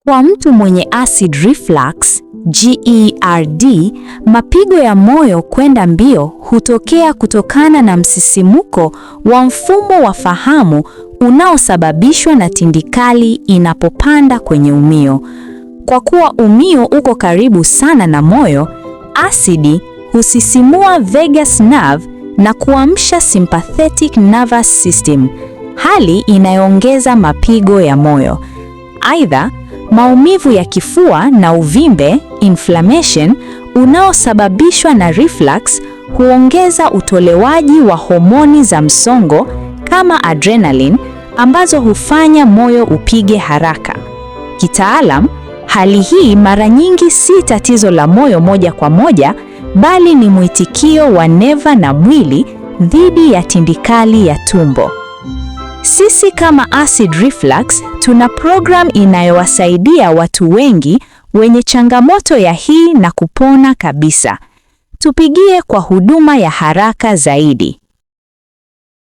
Kwa mtu mwenye acid reflux, GERD, mapigo ya moyo kwenda mbio hutokea kutokana na msisimuko wa mfumo wa fahamu unaosababishwa na tindikali inapopanda kwenye umio. Kwa kuwa umio uko karibu sana na moyo, asidi husisimua vagus nerve na kuamsha sympathetic nervous system, hali inayoongeza mapigo ya moyo. Aidha, maumivu ya kifua na uvimbe inflammation unaosababishwa na reflux huongeza utolewaji wa homoni za msongo kama adrenaline ambazo hufanya moyo upige haraka. Kitaalam, hali hii mara nyingi si tatizo la moyo moja kwa moja, bali ni mwitikio wa neva na mwili dhidi ya tindikali ya tumbo. Sisi kama Acid Reflux tuna program inayowasaidia watu wengi wenye changamoto ya hii na kupona kabisa. Tupigie kwa huduma ya haraka zaidi.